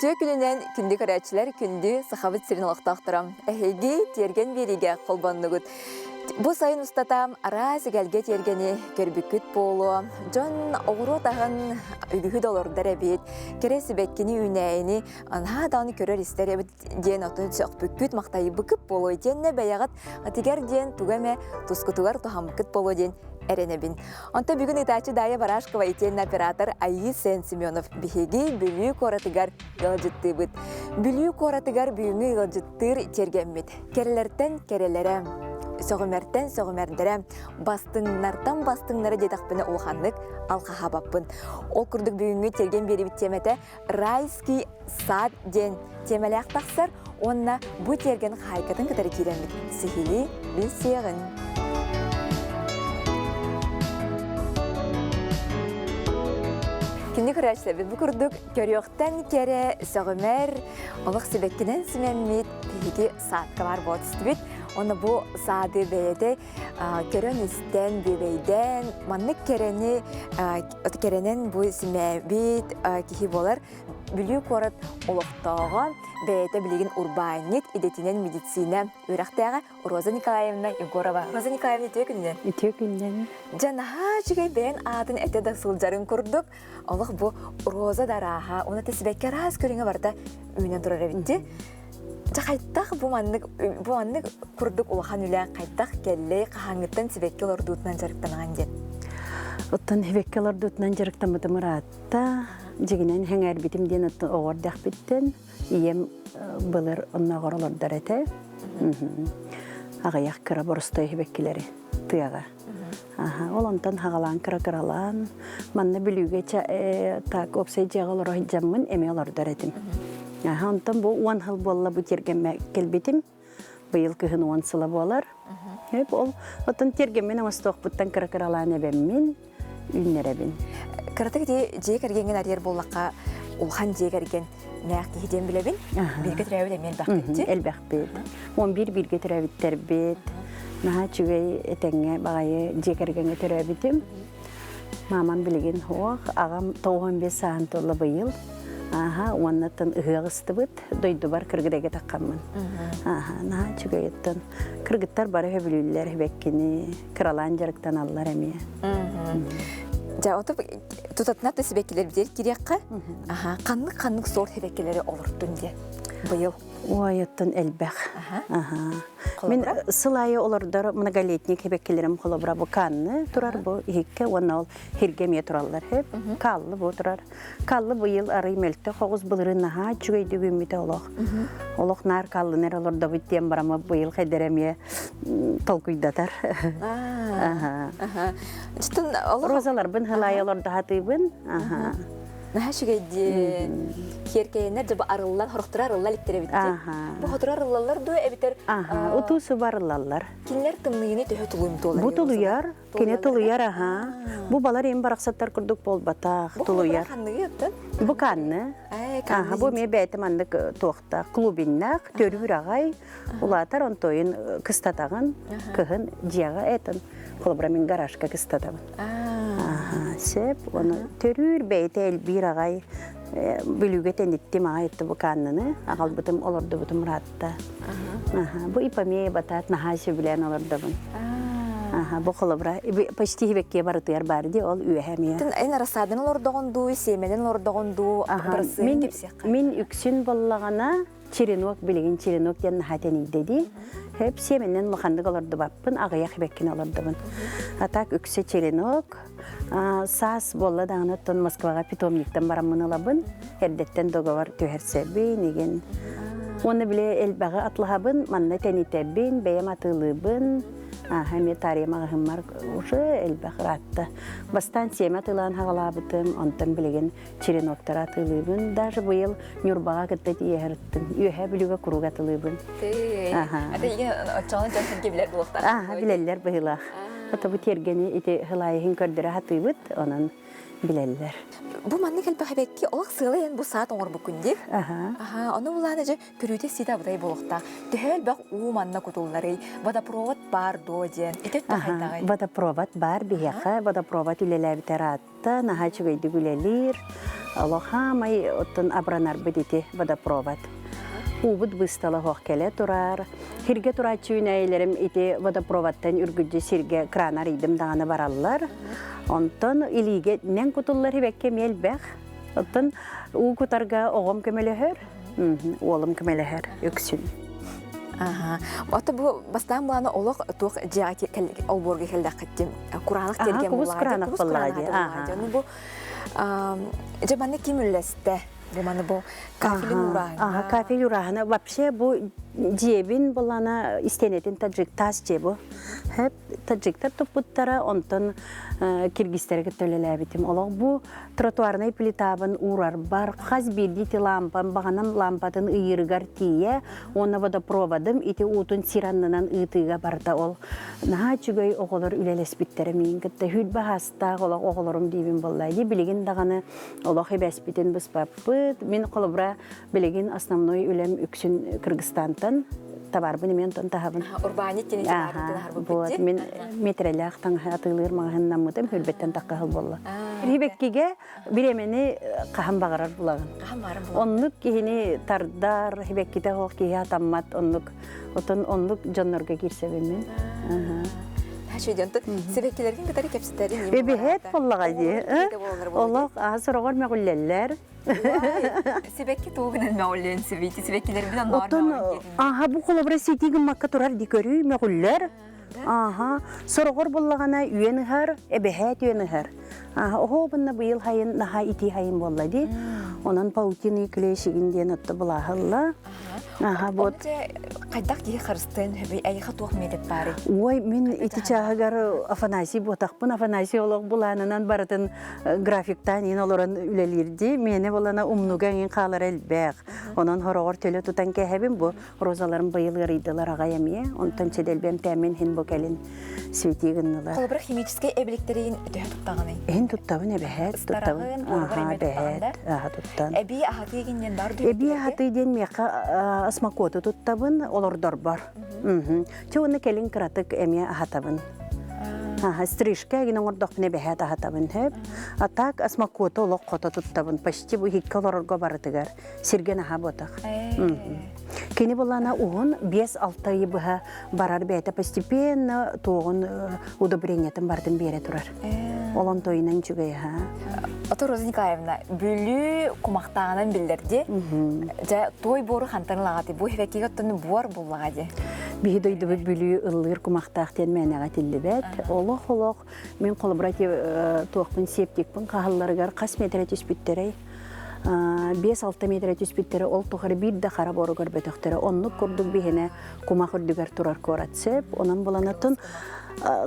Үтүө күнүнэн күндү көрөөччүлэр, күндү Сахабыт сирин олохтоохторо. Эһиги тиэргэн биэриигэ холбоннугут. Бу сайын устата араас эгэлгэ тиэргэни көрбүккүт буолуо. Дьон оҕуруот аһын үгүһү да олордор эбит, кэрэ сибэккини үүнээйини наһаа даҕаны көрөр-истэр эбит диэн отун сөхпүккүт, махтайбыккыт буолуо. Итиэннэ бэйэҕит атыгар диэн тугу эмэ тускутугар туһаммыккыт буолуо диэн эрэнэбин. Онтон бүгүн ыытааччы Дайя Барашкова итиэннэ оператор Айыы Сен Семенов биһиги Бүлүү куоратыгар ыалдьыттыыбыт. Бүлүү куоратыгар бүгүҥҥү ыалдьыттыыр тиэргэммит. Кэрэлэртэн кэрэлэрэ, сөҕүмэртэн сөҕүмэрдэрэ, бастыҥнартан бастыҥнара диэтэхпинэ улаханнык алҕаһаабаппын. Ол курдук бүгүҥҥү тиэргэн биэрибит тиэмэтэ «Райский сад» диэн тиэмэлээх тахсар уонна бу тиэргэн хаһаайкатын кытары киирэммит сиһилии билсиэҕин. Кини көрөөччүлэрбит бу курдук көрүөхтэн кэрэ, сөҕүмэр, олох сибэккинэн симэммит биһиги саадка баар буола түстүбүт. Уонна бу саады бэйэтэ көрөн-истэн, бүөбэйдээн, маннык кэрэни кэрэнэн бу симээбит киһи буолар. Бүлүү куорат олохтооҕо, бэйэтэ билигин урбаанньыт, идэтинэн медицина үөрэхтээҕэ Роза Николаевна Егорова. Роза Николаевна үтүө күнүнэн. Үтүө күнүнэн. Дьэ наһаа үчүгэй бэйэн аатын этэ да сылдьарын курдук, олох бу роза да арааһа, уонна сибэкки араас көрүҥэ барыта үүнэн турар эбит дии. Дьэ хайдах бу маннык бу маннык курдук улахан үлэ хайдах кэллэй, хаһааҥҥыттан сибэкки олордуутунан дьарыктанаҕын диэн? Оттон сибэкки олордуутунан дьарыктаммытым ыраатта. Дьигинэн сэҥээрбитим диэн оҕо эрдэхпиттэн ийэм былыр оннооҕор олордор этэ. Аҕыйах кыра боростой сибэккилэри тыаҕа. Ол онтон хаҕалаан кыра-кыралаан манна Бүлүүгэ так уопсай дьиэҕэ олоро сылдьаммын эмиэ олордор этим. Онтон бу 10 сыл буолла бу тиэргэммэ кэлбитим. Быйыл кыһын 10 сыла буолар. Ол оттон тиэргэммин оҥостуохпуттан кыра-кыралаан эбэммин, үүннэрэбин. Кыратык ити дьиэ кэргэҥҥин арыйар буоллахха, улахан дьиэ кэргэн нээх киһи диэн билэбин. Бииргэ төрөөбүт эмиэ элбэхпит дии. Элбэхпит. 11 бииргэ төрөөбүттэрбит. Наһаа үчүгэй этэҥҥэ баҕайы дьиэ кэргэҥҥэ төрөөбүтүм. Маамам билигин суох, аҕам 95 сааһын туолла быйыл. Ааһа, уоннаттан ыһыах ыстыбыт, дойдубар Кыргыдайга таххаммын. Ааһа, наһаа үчүгэй оттон. Кыргыттар бары сөбүлүүллэр сибэккини, кыралаан дьарыктаналлар эмиэ. Дьэ, оту тутатына да сибэккилэр битэр кириэххэ. Аха, ханнык-ханнык сорт сибэккилэри олортун диye быйыл? Ой, оттон элбэх. Аха. Мин сыл аайы олордор многолетний сибэккилэрим холобура бу канны турар бу иһиккэ уонна ол хиргэ эмиэ тураллар хэп. Каллы бу турар. Каллы быйыл арый мөлтөх оҕус былырыын наһаа үчүгэйдик үүммүтэ олох. Олох наар каллын эрэ олордобут диэн барама быйыл хайдара эмиэ толкуйдатар. Розаларбын хылаайы олордо сатыыбын. Наһаа үчүгэйдии. Киэркэйэннэр дьэ бу арыллан, хорохторо арылла иликтэр эбит дии. Бу хоторо арыллаллар дуо эбитэр Утуу субу арыллаллар. Кинилэр тымныйыны төһө тулуйумтуолар? Бу тулуйар, Кини тулуйар аһа. Бу балар им барахсаттар курдук буолбатах, тулуйар. Бу канны. Аха, бу эмиэ бэйэтэ маннык туохтаах, клубиннаах, төрүүр аҕай, улаатар онтойун кыстатаҕын, кыһын дьиэҕэ этин, холобура мин гаражка кыстатабын. Аха, сөп, оны төрүүр бэйэтэ элбиир аҕай, бүлүүгэ тэниттим аҕай бу канныны, аҕалбытым, олордубутум ыраатта. Бу ипомея батаат наһаа сөбүлээн олордобун. Бу холобура почти хибекке барытыгар бар ди ол үөһэ эмиэ. Эн рассадан олордоҕун дуу, сиэмэнэн олордоҕун дуу, Мин мин үксүн боллаҕына черенок билигин черенок диэн наһаа тэнийдэ дии. Хеп сиэмэнэн улаханнык олордубаппын, аҕыйах хибеккин олордобун. А так үксэ черенок. Саас буолла даҕаны оттон Москваҕа питомниктан бараммын ылабын. Эрдэттэн договор түһэрсэбин игин. Уонна били элбэҕи атлаһабын, манна тэнитэбин, бэйэм атыылыыбын. Ааһа эмиэ таарыйа маҕаһыыммар уже элбэх ыраатта. Бастаан сиэмэ атыылаан хаҕалаабытым, онтон билигин череноктары атыылыыбын. Даже быйыл Ньурбаҕа кытта тиийэ сырыттым. Үөһээ Бүлүүгэ куруук атылыыбын. Ата игин оччоҕуна дьон сэргэ билэр буолуохтаах. Ааһа билэллэр быһыылаах. Ото бу тиэргэни ити хылайыһын көрдөрө хатыыбыт, онон билэллэр. Бу маннык элбэх эбэкки олох сыалайан бу саат оҥорбуккун дии. Аха. Аха, ону булаана дьэ көрүүтэ сиитэ абытай буолуохтаах. Төһө элбэх уу манна кутулларый? Водопровод баар дуо диэн. Ити өттө хайдаҕый? Водопровод баар биһиэхэ. Водопровод үлэлээбитэ ыраатта, наһаа үчүгэйдик үлэлиир. Олох хаамай оттон абыранарбыт ити водопровод. Уубут быыстала суох кэлэ турар. Сиргэ турааччы үүнээйилэрим ити водопроводтан үргүдьү сиргэ кран арыйдым даҕаны бараллар. Онтон илиигэ нэн кутуллар хибэккэ эмиэ элбэх. Оттон уу кутарга оҕом көмөлөһөр, уолум көмөлөһөр үксүн. Аха. Ото бу бастаан булааны олох туох дьиэҕэ олбуорга келлэххиттим. Кураанах тиэргэн кубус кураанах буоллаҕа дии. Ону бу дьэ манна ким үллэстэ? Бу маны бу кафелин урааһына. Аха, кафель урааһына. Вообще бу дьиэбин булана истиэнэтин таджик таас дьиэ бу. Хэп таджиктар туппуттара, онтон киргизтэрэ кытта үлэлээбитим. Олох бу тротуарнай плитабын уурарбар, хас биирдии ити лампам, баҕанам лампатын ыйыырыгар тиийэ, уонна водопроводым ити уутун сир аннынан ыытыыга барда ол. Наһаа үчүгэй оҕолор үлэлэспиттэрэ миигин кытта хүрбэ хаастаах олох оҕолорум диибин буолла. Ди билигин даҕаны олох ибэспитин быспаппыт. Мин холобура билигин основной үлэм үксүн Кыргызстантан табаарбын эмиэ онтон таһабын. Урбаанньыт диэн Вот, мин метрэлээх таҥаһы атыылыыр маҕаһыыннаммытым хүрбэттэн таххаһыл буолла. Хибэккигэ бириэмэни хаһан баҕарар булаҕын. Оннук киһини тардар, хибэккитэ суох киһи атаммат, оннук отон оннук дьоннорго киирсэбин мин. Шөйдөнтөн сибэккилэргин кытары кэпсэтэрин Эбиһэт буоллаҕа дии. Олох сороҕор мөҕүллэллэр. Сибэкки тугунан мөҕүллүөн сибити сибэккилэрбин онноор Оттон аха бу холобура сити гыммакка турар ди көрүү мөҕүллэр. Аха сороҕор буллаҕына үөн ыһар, эбэһээт үөн ыһар. Аха оһоо бынна быйыл хайын наһаа итии хайын буолла ди. Онон паутины клещигин диэн отто булааһылла. Аха вот хайдах киһи харыстыан хөбүй айыха туох метод баарый? Ой, мин ити чааһыгар Афанасий буотахпын. Афанасий олох булаанынан барытын графиктаан иин олорон үлэлиирди. Миэнэ булана умнуга иҥин хаалара элбэх. Онон хороҕор төлө тутан кэһэбин бу розаларым быйыл ыарыйдылар аҕай эмиэ. Онтон чэдэлбэм тээмин хин бу кэлин свети гыннылар. Холобура химическэй эбиликтерин төһө туттаҕыный? Иһин туттабын эбэһээт туттабын. Аха эбэһээт аха туттан. Эбии аһатыы диэн бар Эбии аһатыы диэн миэхэ осмокоту туттабын олордорбор. Чэ уонна кэлин кыратык эмиэ аһатабын. Аха, стрижка эгин оҥордохпуна эбэһээт аһатабын хөп. А так осмокоту олох хото туттабын. Почти бу иһиккэ олорорго барытыгар. Сиргэ наһаа ботах. Кини булана уһун 5-6 ый быһа барар бэйэтэ постепенно туоҕун удобрениетын барытын биэрэ турар. Олон тойунан үчүгэй аха. Ото Роза Николаевна, Бүлүү кумахтааҕынан биллэрди. Дьэ, той буору хантан ылаҕаты? Бу хивэкигэ оттон буор буллаҕа дии. Биһи дойдубут Бүлүү ыллыыр кумахтаах диэн мээнэҕэ этиллибэт. Олох-олох мин холобура туохпун септикпин хаһалларыгар хас метрэ түспүттэрэй? 5-6 метрэ түспүттэрэ ол тухары биир да хара буору көрбөтөхтөрө. Оннук курдук биһинэ кумах үрдүгэр турар куорат сөп. Онон буланатын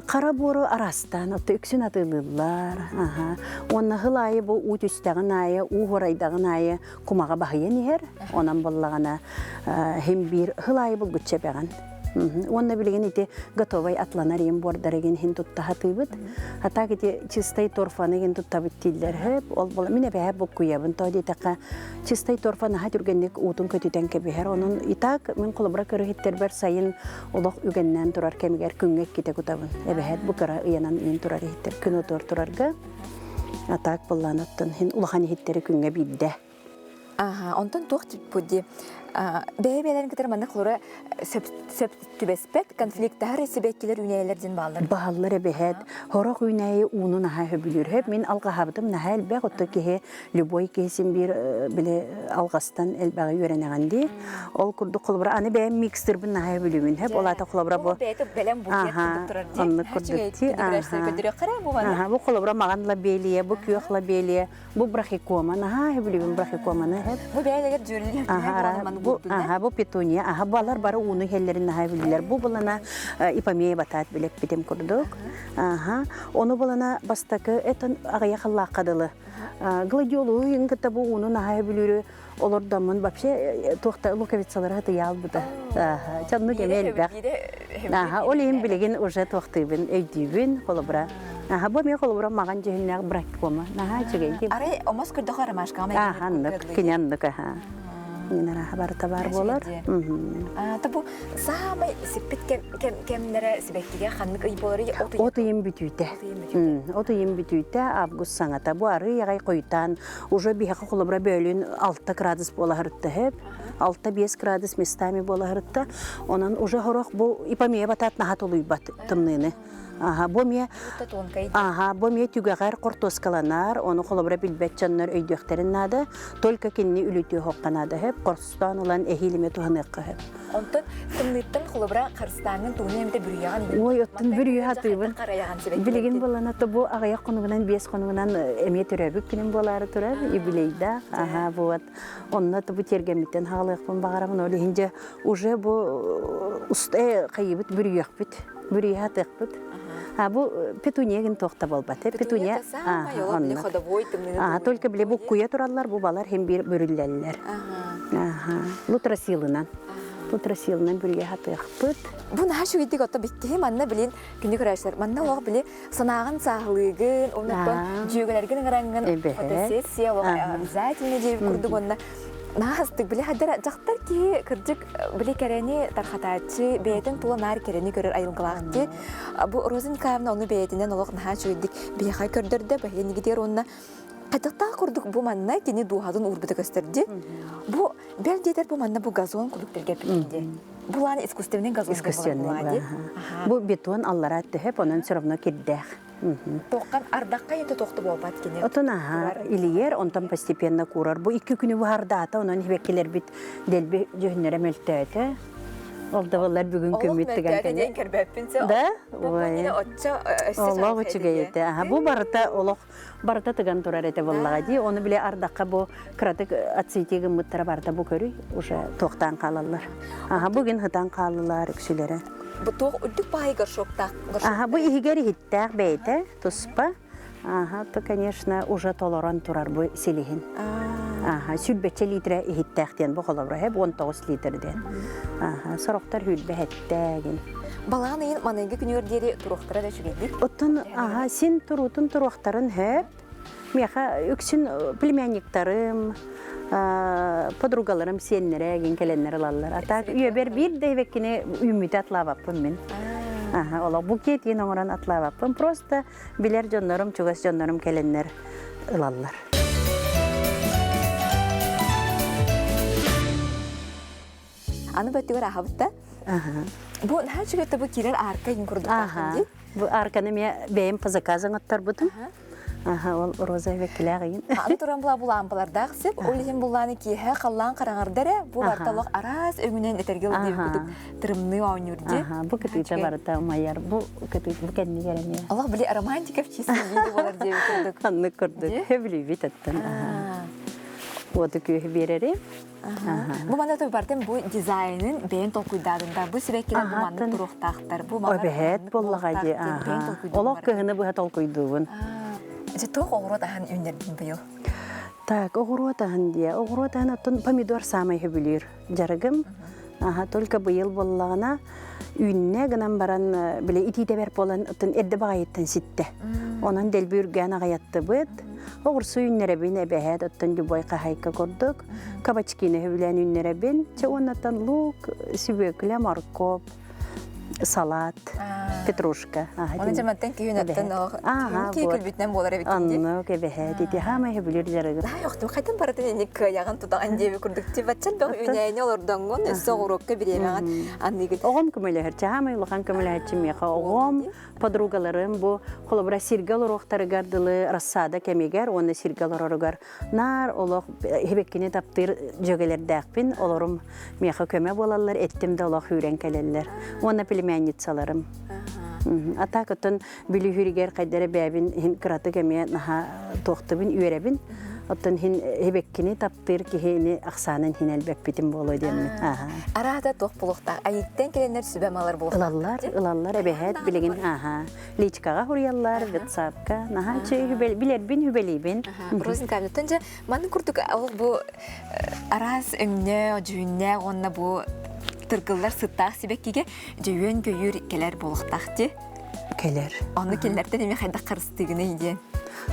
хара буору араастаан отто үксүн атыылыыллар. Аха. Уонна хыл аайы бу уу түстэҕин аайы, уу хорайдаҕын аайы кумаҕа баһыйан иһэр. Онон буллаҕына хим биир хыл аайы булгучча эбэҕин. Уонна билигин ити готовай атланар иин буордарыгын хин тутта хатыыбыт. А так ити чистай торфаны гин туттабыт дииллэр хөп. Ол була мин эбэһэ буккуйабын то диэтэххэ чистай торфа наһаа түргэнник уутун көтүтэн кэбиһэр. Онон и так мин холобура көрүһүттэрбэр сайын олох үгэннээн турар кэмигэр күҥҥэ иккитэ кутабын. Эбэһэт бу кыра ыйанан иин турар иһиттэр күн отуор турарга. А так буллаан оттон хин улахан иһиттэри күҥҥэ биирдэ. Аха, онтон туох дии бэйэ-бэйэлэрин кытары маннык холура сөп сөп түбэспэт конфликтаһар сибэккилэр үүнээйилэр диэн бааллар. Бааллар эбэһээт. Хорох үүнээйи уунун аһа хөбүлүүр. Хөп мин алҕаһаабытым наһаа элбэх, отто киһи любой киһи син биир били алҕастан элбэҕи үөрэнэҕин дии. Ол курдук холобура аны бэйэм микстербин наһаа хөбүлүүбүн. Хөп ол аата холобура бу бэйэтэ бэлэм букет курдук турар дии. Оннук курдук дии. Аха. Бу холобура маҕан лобелия, бу күөх лобелия, Бу брахикома, наһаа сөбүлүүбүн брахикоманы. Бу бэйэлэгэр дьүөрэлиэх Аһара маннык. Бу аха бу петуния, аха балар бары ууну иһэллэрин наһаа билилэр. Бу булана ипомея батаат билэппитим курдук. Аха. Ону булана бастакы этон аҕыйах халлаахха дылы. Гладиолу кытта бу ууну наһаа бүлүүрү олордоммун вообще туохта луковицалары хатыйаалбыта. Чанну кеме элбэх. Аха, ол иһин билигин уже туохтыыбын, өйдүүбүн, холобура. Аха, бу эмиэ холобура маҕан дьүһүннээх браккома. Наһаа үчүгэй. Арай омос көрдөхө ромашкаҕа Аха, аннык, кини аннык, аха. Араха барыта бар буолар. Та бу саамай сиппит кэмнэрэ сибэккигэ ханнык ый буоларый? От ыйын бүтүүтэ. От ыйын бүтүүтэ, август саҥата. Бу арыы аҕай хойутаан уже биһиэхэ холобура бөөлүүн 6 градус буолаһырытта сөп. 6-5 градус местами буолаһырытта. Онон уже хорох бу ипомея батаат наһаа тулуйбат тымныыны. Аха, бу эмиэ Аха, бу эмиэ түгэҕэр хортуоскаланар, ону холобура билбэт дьоннор өйдүөхтэрин наада. Только кинини үлүтүө хоққа наада сөп, хорстоон ылан эһиилиме туһаныахха сөп. Онтон тымныыттан холобура харыстааҥҥын тууну эмтэ бүрүйэҕин. Ой, оттон бүрүйэ хатыыбын. Билигин буолана то бу аҕыйах хонугунан, биэс хонугунан эмиэ төрөөбүт күнүм буолаары турар, юбилейдаах. Аха, вот. Онно бу тиэргэммиттэн хаалыахпын баҕарабын. Ол иһин дьэ уже бу хайыбыт бүрүйүөхпүт, бүрүйэ хатыахпыт. А бу петуния туохта буолбат. Петуния только били буккуйа тураллар, бу балар хем бир бүрүллэллэр. Лутрасилынан. Лутрасилынан бүрүйэ хатыахпыт. Бу наһаа үчүгэйдик отто биттиһи манна билин күнү көрөөчүлэр манна олох били санааҕын сааһылыыгын, оннуттан дьүөгэлэргин ыҥыраҥҥын фотосессия олох обязательно диэбит курдук уонна наһастык били хадара дьахтар киһи кырдьык били кэрэни тархатааччы бэйэтин тула наар кэрэни көрөр айылгылаах дии бу Роза Николаевна ону бэйэтинэн олох наһаа үчүгэйдик биһиэхэ көрдөрдө бэһиэнигитигэр уонна хайдахтаах курдук бу манна кини дууһатын уурбута көстөр дии бу бэл диэтэр бу манна бу газон курдук тэлгэппитин дии Булаан искусственный газон Искусственный, Бу бетон аллара төһөп, онон все равно кирдээх. Тоққан ардаққа енді тоқты болбат кини. Отон аха, илиер, онтон постепенно курар. Бу икки күнү буһардаата, онон хибеккилербит дэлби дьүһүннэрэ мөлтөөтө. Ол да боллар бүгүн күммүт тыган кэле. Да? Ой. Олох үчүгэй этэ. Аха, бу барыта олох барыта тыган турар этэ буоллаҕа дии. Ону бile ардахха бу кыратык отцвети гыммыттара барыта бу көрүй уже туохтаан хаалаллар. Аха бүгүн хытан хааллылар үксүлэрэ. Бу туох үрдүк баайы горшоктаах Аха бу иһигэр иһиттээх бэйэтэ туспа. Аха то конечно уже толорон турар бу силиһин. Аха сүлбэччэ литре иһиттээх диэн бу холобура хэп 19 литр диэн. Аха сорохтор хүлбэ хэттээгин. Балаан ыйын маныгы күнүгэр диэри туруохтара да үчүгэйдик. Оттон аха син туруутун туруохтарын хөп. Миэхэ үксүн племянниктарым, подругаларым сиэннэрэ эгин кэлэннэр ылаллар. А так үйэбэр биир да эбэккини үүммүтэ атлаабаппын мин. Аха, олох букет иин оҥорон атлаабаппын. Просто билэр дьоннорум, чугас дьоннорум кэлэннэр ылаллар. Аны бөттүгэр аһабыт да. Бу наһаа үчүгэй бу киирэр арка иин курдук дии. Бу арканы эмиэ бэйэм по заказу оҥотторбутум. Аха, ол роза эбэккилээх иин. Аны туран була бу лампалардаах сип, ол иһин буллааны киэһэ халлаан хараҥарда эрэ, бу барыта олох араас өҥүнэн этэргэ ылдыыр курдук тырымныы оонньуур дии. Аха, бу кытыыта барыта умайар. Бу кытыыт бу кэннигэр эмиэ. Олох били романтика в чистом виде буолар диэбит курдук. Аннык курдук. Хөбүлүүбүт оттон. Уоту күүһү биэрэри. Бу манна барытын бу дизайнын бэйэн толкуйдаадын да бу сибэккилэр бу маннык туруохтаахтар бу Эбэһээт буоллаҕа дии олох кыһыны быһа толкуйдуубун. Дьэ туох оҕуруот аһын үүннэрдин быйыл? Так, оҕуруот аһын диэ. Оҕуруот аһын оттон помидор саамай сөбүлүүр дьарыгым. Аха, только быйыл буоллаҕына үүннэ гынан баран бile итиитэ бэрт буолан оттон эрдэ баҕайыттан ситтэ. Онон дэлби үргээн аҕыйаттыбыт. Оҕурсу үүннэрэбин эбэһээт оттон любой хаһайка курдук. Кабачкины сөбүлээн үүннэрэбин. Чэ уоннаттан лук, сүбүөкүлэ, моркуоп, салат, петрушка. Оны жаматтан күйүн аттан кии күлбүтүнэн буолар эбит Оннук эбэһээт ити хаамай сөбүлүүр дьарыгым. Охтум хайтан барытын инник кыайаҕын тутаҕын диэби курдук ти баччан бөх үүнээйини олордоҥҥун өссө оҕуруокка бириэмэҕин анныгын. Оҕом көмөлөһөр, хаамай улахан көмөлөһөччү миэхэ оҕом, подругаларым бу холобура сиргэ олоруохтарыгар дылы рассада кэмигэр уонна сиргэ олороругар наар олох хибеккини таптыыр дьүөгэлэрдээхпин олорум миэхэ көмө буолаллар эттим да олох үүрэн кэлэллэр уонна племянницаларым а так оттон бүлүүһүригэр хайдара бэйэбин иһин кыратык эмиэ наһаа туохтубун үөрэбин. Оттон хин хибеккини таптыыр киһини ахсаанын хин элбэппитим буолуо диэммин. Араата туох булуохтаах? Айыттан кэлэннэр сүбэ малар булуохтаах. Ылаллар, ылаллар эбэһээт билигин аха. Личкаҕа хуруйаллар, ватсапка. Наһаа үчүгэй билэрбин хүбэлиибин. Розенка, дьэ маннык курдук ол бу араас өҥнөөх, дьүһүннээх уонна бу тыргыллар сыттаах сибэккигэ дьөйүөн көйүүр кэлэр буолуохтаах дии. Кэлэр. Ону кинилэртэн эмиэ хайдах харыстыыгыный диэн.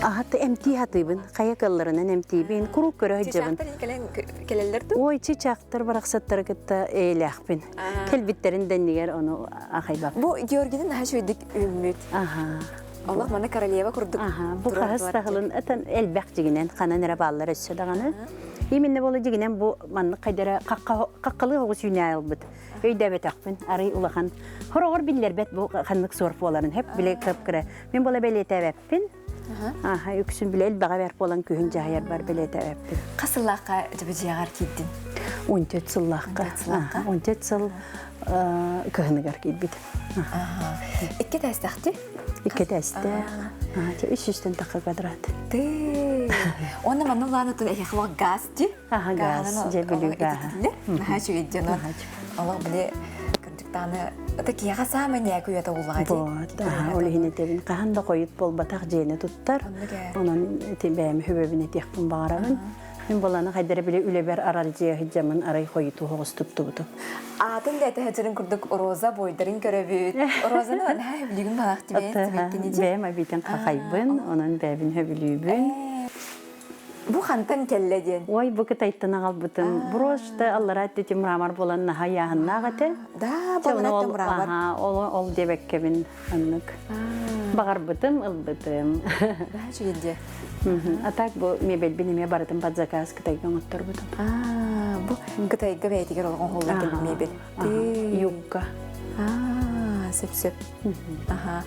Аһаты эмтии хатыыбын, хайа кылларынан эмтиибин, куруук көрө сылдьабын. кэлэн кэлэллэр дуу? Ой, чычаахтар барахсаттары кытта эйэлээхпин. Кэлбиттэрин дэннигэр ону ахайбаппын. Бу Георгийдин наһаа үчүгэйдик үүммүт. Аха. Олох маны королева курдук. Аха, бу хаһыс таһылын этэн элбэх дьигинэн ханан эрэ бааллар өссө даҕаны. Именно болу дьигинэн бу маннык хайдара каккалыы оҕус үүнээ ылбыт. Өйдөөбөтөхпүн, арый улахан. Хороҕор биллэрбэт бу ханнык суор буоларын хөп биле кып-кыра. Мин бола бэлиэтээбэппин. Аха, үксүн биле элбэҕэ бэр буолан күһүн дьаһайарбар бэлиэтээбэппин. Хас сыллаахха дьыбыдьыаҕар киирдин? 14 сыллаахха. 14 сыл кыһыныгар киирбит. Икки тээстэхти? Икки тээстээх. Үс сүүстэн тахха квадрат. Ты. Онно манна улаанытын эһиэхэ газ ти? Аха газ, дьэ бүлүү гааһа. Наһаа үчүгэй дьоно. Олох били кырдьыктааны это киһиэхэ саамай нээки үйэтэ уллаҕа дии. Вот, аха, ол иһин этэбин хаһан да хойут буолбатах дьиэни туттар. Онон ити бэйэм хүбэбин этиэхпин баҕарабын. Мин баланы хайдара били үлэбэр аралдьыйа сылдьаммын арай хойутуу оҕус туттубутум. Аатын да этэ курдук роза бойдарын көрөбүт. Розаны наһаа билигин балах тибээн сибэккини Бэйэм абитин хахайбын, онон бэйэбин хөбүлүүбүн. Бу хантан кэллэ диэн? Ой, бу Кытайтан аҕалбытым. Брошта аллараа өттүтүн мрамор буолан наһаа ыйааһыннаах этэ. Да, баллараттан мрамор. Аха, ол ол диэбэккэбин оннук. Баҕарбытым, ылбытым. Да, үчүгэй дии. А так бу мебельбин эмиэ барытын под заказ Кытайга оҥотторбутум. Аа, бу Кытайга бэйэтигэр олоҕун холлон кэлбит мебель. Юбка. Аа, сөп-сөп. Аха.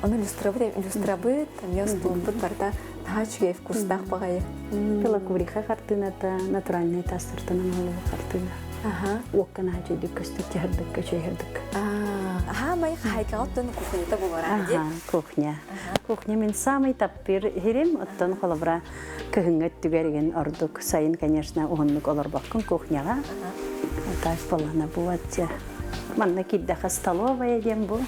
Ону люстрабыт, люстрабыт, эмиэ остуолбут барыта наһаа үчүгэй вкустаах баҕайы. Пилокуриха хартыыната натуральный тастартан оҥоһуллубут хартыына. Аха. Уокка наһаа үчүгэйдик көстөр, чаһырдыкка, үчүгэйдик. Аха, май хаһайкаҕа оттон кухнята буолар дии. Аха, кухня. Кухня мин самый таптыыр иһирим, оттон холобура кыһыҥҥы өттүгэр игин ордук сайын, конечно, уһуннук олорбоккун кухняҕа. Так буоллана буот дьэ. Манна киирдэххэ столовая диэн бу.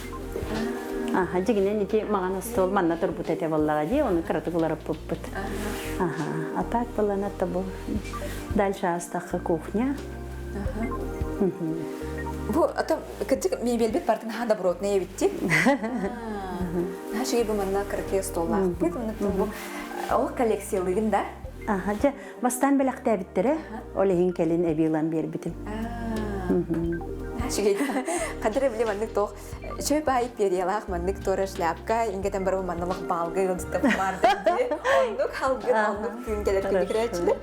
Аха, дьигинэн ити маҕан остуол манна турбут этэ буоллаҕа дии, ону кыратык уларыппыппыт. Аха, а так буоллана это бу. Дальше астахха кухня. Бу ато кырдьык мебельбит бартын хаһан добротный эбитти. Наһаа үчүгэй бу манна кыракый остуоллаахпыт. Бу ол коллекциялыгын да? Аха, дьэ, бастаан бэлэхтээбиттэрэ, ол иһин кэлин эбии ылан биэрбитим. Үчүгэй. Хадыр били маннык туох чөй баай перьялаах маннык туора шляпка ингэтэн барабы манналах баалга ыалдьыттап баар оннук халгын оннук күн кэлэр күнү кирээччилэр.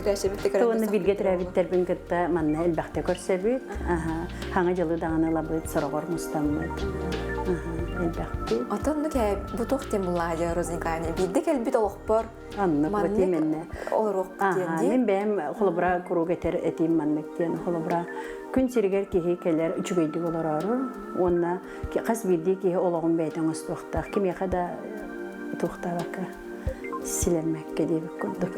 Кирээччибит Туонна бииргэ төрөөбүттэрбин кытта манна элбэхтэ көрсөбүт. Хаҥа дьылы даҕаны ылабыт, сороҕор мустаммыт. Элбэхпит. Отон ну бу туох диэн буллаадьа Роза Николаевна биирдэ кэлбит олохпор Аннык вот именно. Олоруох диэн дии. Мин бэйэм холобура куруук этэр этиим маннык диэн холобура күн сиригэр киһи кэлэр үчүгэйдик олороору уонна хас биирдии киһи олоҕун бэйэтэ оҥостуохтаах кимиэхэ да туохтаабакка силэммэккэ диэбит курдук.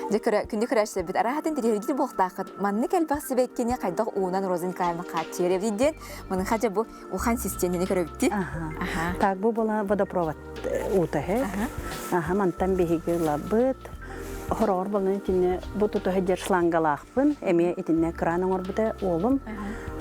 Дьэ күндү көрөөччүлэрбит араһатын тириэргит буолуохтааххыт маннык элбэх сибэккини хайдах уунан Роза Николаевна хааччыйар эбит диэн маныха дьэ бу улахан систиэнэни көрөбүт Так бу була водопровод уута һэ. Аха мантан биһиги ылабыт. Хороҕор болон итинне бу тута сылдьар шлангалаахпын. Эмиэ итинне кран оҥорбута уолум.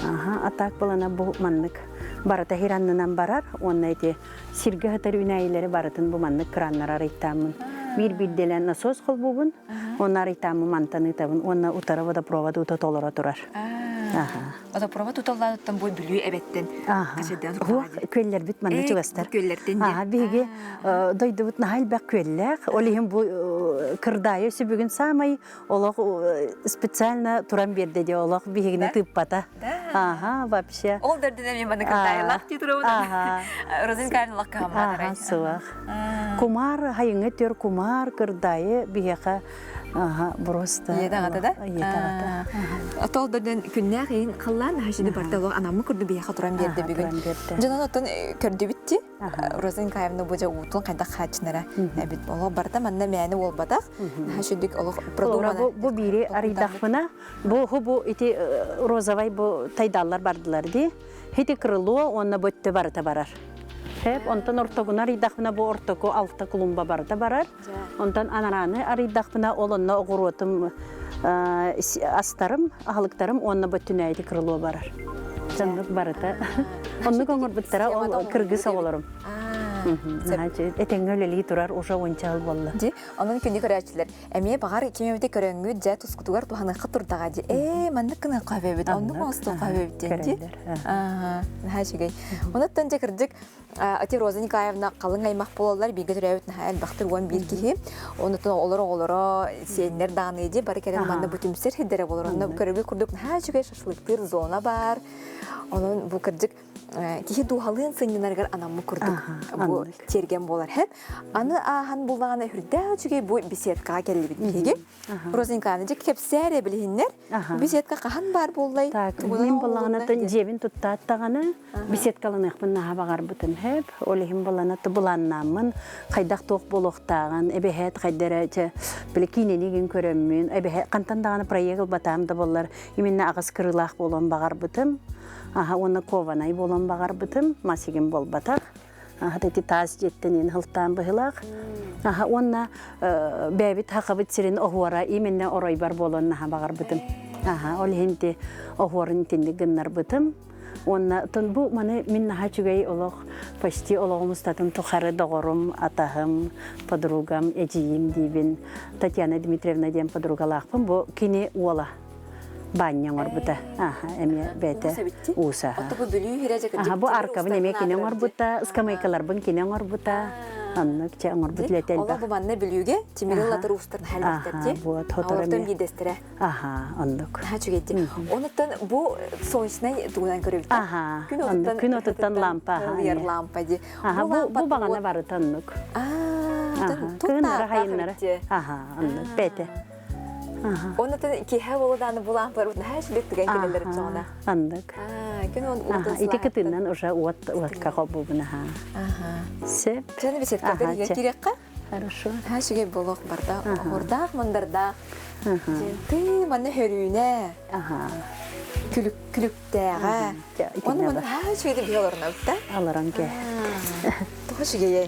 Аха атак булана бу маннык барыта хираннынан барар. Уонна ити сиргэ сытар үүнээйилэри барытын бу маннык краннар арыйтааммын. Биир биирдэлэн насос холбуубун. Уонна арыйтааммын мантан ыытабын. Уонна утары водопровод уута толоро турар. Аха. Водопровод туталланыттан бу Бүлүү эбэттэн Хуох күөллэрбит манна чугастар. Күөллэртэн Аха, биһиги дойдубут наһаа элбэх күөллээх. Ол иһин бу кырдаайы сүбүгүн саамай олох специально туран биэрдэ дии олох биһигини тыыппата. Аха, вообще. Ол дөрдүнэ мен маны кырдаайылаах дии турабын. Розин Карнлах Аха, суох. Кумаар, хайыҥы төр кумаар кырдаайы биһиэхэ. Аха, просто. Ийэ да? Ийэ даҕата. Отол додон күннээх иин халлаан хашиды барда олох анаммы курду биһиэхэ туран биэрдэ бүгүн. Дьонон оттон көрдүбүт Роза Николаевна бу дьэ уутун хайдах хааччынара эбит. Олох барда манна мээни буолбатах. Хашидик олох продумана. Бу биири арыйдахпына, бу бу ити розовай бу тайдаллар бардылар ди. Хити крыло уонна бөттө барыта барар. Хеп, онтон ортогуна арыйдахпына бу ортоку алта клумба барыта барар. Онтон анарааны арыйдахпына ол онно оҕуруотум астарым, аһылыктарым уонна бөттүнээйти крыло барар. Дьоннук барыта. Оннук оҥорбуттара ол кыргыз оҕолорум. Этэҥҥэ үлэлии турар уже уонча сыл буолла. Ди, онон күнү көрөөччүлэр эмиэ баҕар ким эбити көрөҥҥүт дьэ тускутугар туһаныахха турдаҕа ди. Ээ, маннык гыныахха эбит, оннук оҥостуохха эбит диэн ди. Аха, наһаа үчүгэй. Онуттан дьэ кырдьык Ати Роза Николаевна халыҥ аймах буолаллар, бииргэ төрөөбүт наһаа элбэхтэр 11 киһи. Онутун олор оҕолоро, сиэннэр даҕаны дии бары кэлэн манна бу түмсэр сирдэрэ болор. Онно көрөргө курдук наһаа үчүгэй шашлыктыыр зона баар. Онон бу кырдьык киһи дууһалыын сынньанарыгар анаммыт курдук бу тиэргэн буолар. Аны ааһан буллаҕына үрдээх үчүгэй бу беседкаҕа кэллибит биһиги. Роза Николаевна, дьэ кэпсээр билиһиннэр. Беседка хаһан баар буоллай? Так, мин буллаҕына дьиэбин туттааттаҕына беседкаланыахпын наһаа баҕарбытым хэп. Ол иһин булана былааннааммын хайдах туох буолуохтааҕын, эбэһээт хайдара чэ били киинэнигин көрөммүн, эбэһээт хантан даҕаны проект ылбатаам да буоллар, именно аҕыс кырыылаах буолуон баҕарбытым. Аха уонна кованай буолуон баҕарбытым, мас игин буолбатах. Аха ити таас дьиэттэн ин хылтаан быһылаах. Аха уонна бэйэбит хахабыт сирин оһуора именно оройбар буолуон наһаа баҕарбытым. Аха ол иһин ти оһуорун итинник гыннарбытым. Уонна тон бу маны мин наһаа үчүгэй олох почти олоҕум устатын тухары доҕорум, атаһым, подругам, эдьиийим диибин Татьяна Дмитриевна диэн подругалаахпын. Бу кини уола. баанньа оҥорбута. Аха, эмиэ бэйэтэ ууса. Аха, бу аркабын эмиэ кини оҥорбута, скамейкаларбын кини оҥорбута. Оннук чэ оҥорбут үлэтэ элбэх. Оло бу манна Бүлүүгэ тимири латыр уустарын хәлбэхтэрди. Вот, хоторо Олортон биирдэстэрэ. Аха, оннук. Наһаа үчүгэйди. Онуттан бу солнечнай тугунан көрөбүт. Аха, күн отуттан лампа. Ылыйар лампа ди. Аха, бу бу баҕана барыта оннук. Аа, Кыһыннары хайыннары. Аха, оннук. Бэйэтэ. Оннутун киэһэ буолудааны булаан барбыт наһаа үчүгэй түгэн кэлэллэр чоҕуна. Андык. Күн уотун Ити кытыннан уже уот уотка холбуубун аха. Сеп. Чаны беседкада иге кириэххэ. Хорошо. Наһаа үчүгэй буолуох барда. Оһуордаах мандардаах. Ты манна хөрүүнэ. Күлүк күлүктээҕэ. Оны манна наһаа үчүгэйдик биһи олорунабыт да. Аларан ке. Тоҕо үчүгэйэй.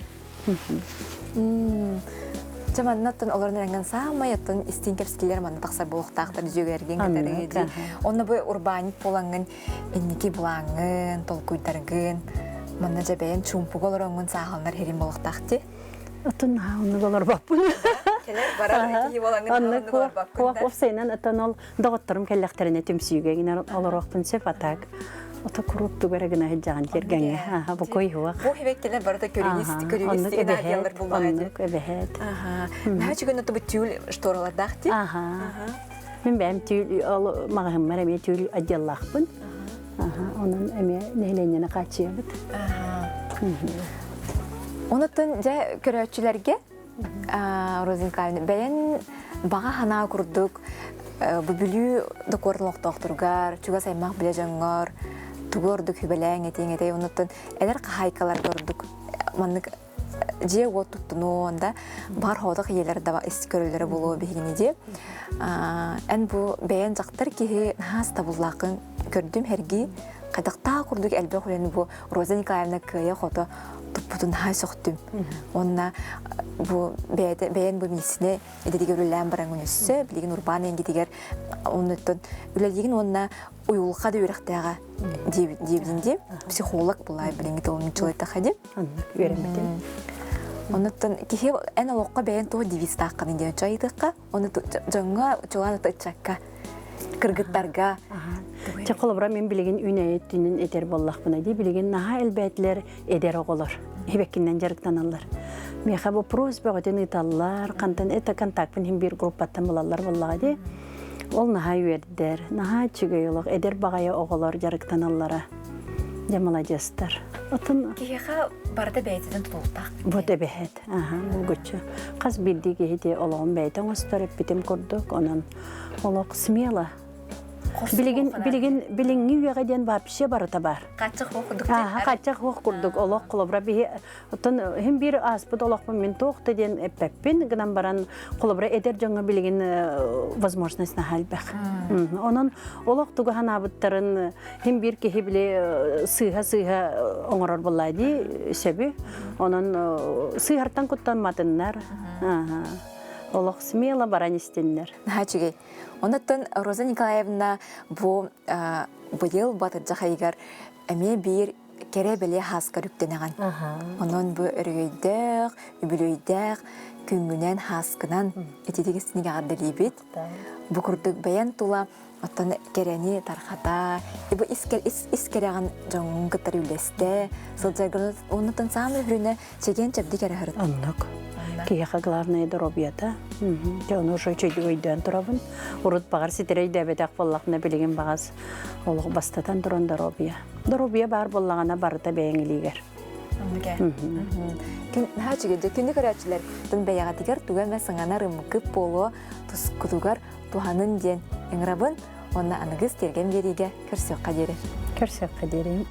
Чэ манна оттон олорон эрэнгэн саамай оттон истиҥ кэпсэтиилэр манна тахсар буолуохтаахтар дьүөгэргин кытары дии. Онно бу урбаанньык буолаҥҥын инники былааҥҥын, толкуйдаргын манна дьэ бэйэн чуумпуга олороҥҥун сааһыланар иһирин буолуохтаах дии. Оттон наһаа оннук олорбоппун. Кэлэр барар киһи буолаҥҥын оннук олорбоккун да. Уопсайынан оттон ол доҕотторум кэллэхтэринэ түмсүүгэ гинэр олоруохпун сөп а так ото куруук тугу эрэ гына сылдьаҕын тиэргэҥҥэ аха бу кой-хуах Бу хебеккелер барыта көрүнүс көрүнүс диэн буллаҕа оннук эбэһээт Наһаа үчүгэй тобу түүл шторалардаах дии аха мин бэйэм түүл ол маҕаһыммар эмиэ түүл отделлаахпын аха онон эмиэ нэһилиэнньэни хааччыйабыт Онуттан дьэ көрөөччүлэргэ Роза Николаевна, бэйэн баҕа санаа курдук бу Бүлүү докуорун олохтоохторугар, чугас аймах билэ дьоҥҥор тугу ордук сүбэлээҥ этиэҥ этэй, оннуттан эдэр хаһаайкаларга ордук маннык дьиэ-уот туттунуон да баҕар хоотох ийэлэр да ис көрөллөрө буолуо биһигини дии. Эн бу бэйэн дьахтар киһи наһаа сатабыллааххын көрдүм һэргии хайдахтаах курдук элбэх үлэни бу Роза Николаевна кыайа-хото туппутун наһаа сөхтүм. Уонна бу бэйэтэ бэйэн бу миссини идэтигэр үлэлээн бараҥын өссө билигин урбаан эйгэтигэр оннуттан үлэлиигин уонна уйулҕа да үөрэхтээҕэ диэбитин дии психолог булай билиҥҥи тылын чылайтаха дии. Оннук үөрэммитим. Оннуттан киһи эн олоххо бэйэн туох девизтааххын диэн чайытыахха Оны дьоҥҥо чулаан ыччакка кыргыттарга Чэ холобура мин билигин үүнээйи өттүнэн этэр буоллахпына дии билигин наһаа элбээтилэр эдэр оҕолор хибэккинэн дьарыктаналлар. Миэхэ вопрос бөҕөтүн ыыталлар, хантан это контакпын иһин биир группаттан булаллар буоллаҕа дии. Ол наһаа үөрдэр, наһаа үчүгэй олох эдэр баҕайы оҕолор дьарыктаналлара. Дьэ маладьыастар. Отон Киһиэхэ барыта бэйэтинэн тутулуктаах. Вот эбэһэт. Аха, булгуччу. Хас биирдии киһи олоҕун бэйэтэ оҥостор эппитим курдук, онон олох смело. Билигин билигин билиҥҥи үйэҕэ диэн вообще барыта бар. Хаччах хуох курдук. Аха, хаччах хуох курдук олох холобура биһи оттон иһин биир ааспыт олохпун мин туох да диэн эппэппин гынан баран холобура эдэр дьоҥҥо билигин возможность наһаа элбэх. Онон олох тугу санаабыттарын Хим биир киһи били сыыһа-сыыһа оҥорор буоллаа дии сөбү. Онон сыыһартан куттамматыннар. Олох смело баран истиннэр. Наһаа үчүгэй. Онуттан Роза Николаевна бу быйыл Батырдьах айыгар эмиэ биир кэрэ бэлиэ хааскар үктэнэҕин. Онон бу өрөгөйдөөх, үбүлүөйдээх күҥҥүнэн хааскынан ититигистиник эҕэрдэлиибит. Бу курдук бэйэн тула Оттон кэрэни тархата, бу ис кэрэҕин дьоҥҥун кытары үллэстэ сылдьаргын оннуттан саамай үрүнэ чэгиэн-чэбдик эрэ сырыт. Оннук. Киһиэхэ главное доруобуйата. Дьэ ону уже үчүгэйдик өйдөөн турабын. Урут баҕар ситэрэ өйдөөбөтөх буоллахпына билигин баҕас олох бастатан туран доруобуйа. Доруобуйа баар буоллаҕына барыта бэйэҥ илиигэр. Наһаа үчүгэй. Күнү көрөөччүлэр тун бэйэҕитигэр тугу эмэ саҥаны арыммыккыт буолуо тускутугар туһанын диэн ыҥырабын уонна аныгыс тиэргэн биэриигэ көрсүөххэ диэри. Көрсүөххэ диэри.